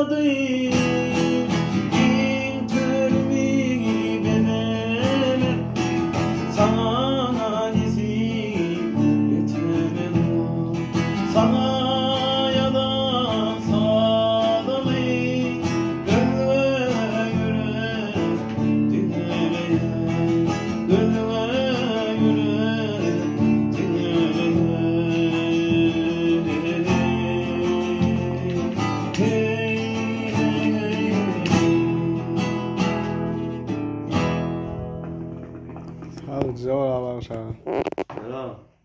Salady Giň törümi bezemek Saňa nesip etmemem Saňa ýazan sazymy Gözge ýürek diňleýär Gözge ýürek diňleýär Hey, hey, hey, hey. Sagja bol Abaş aga. Salam.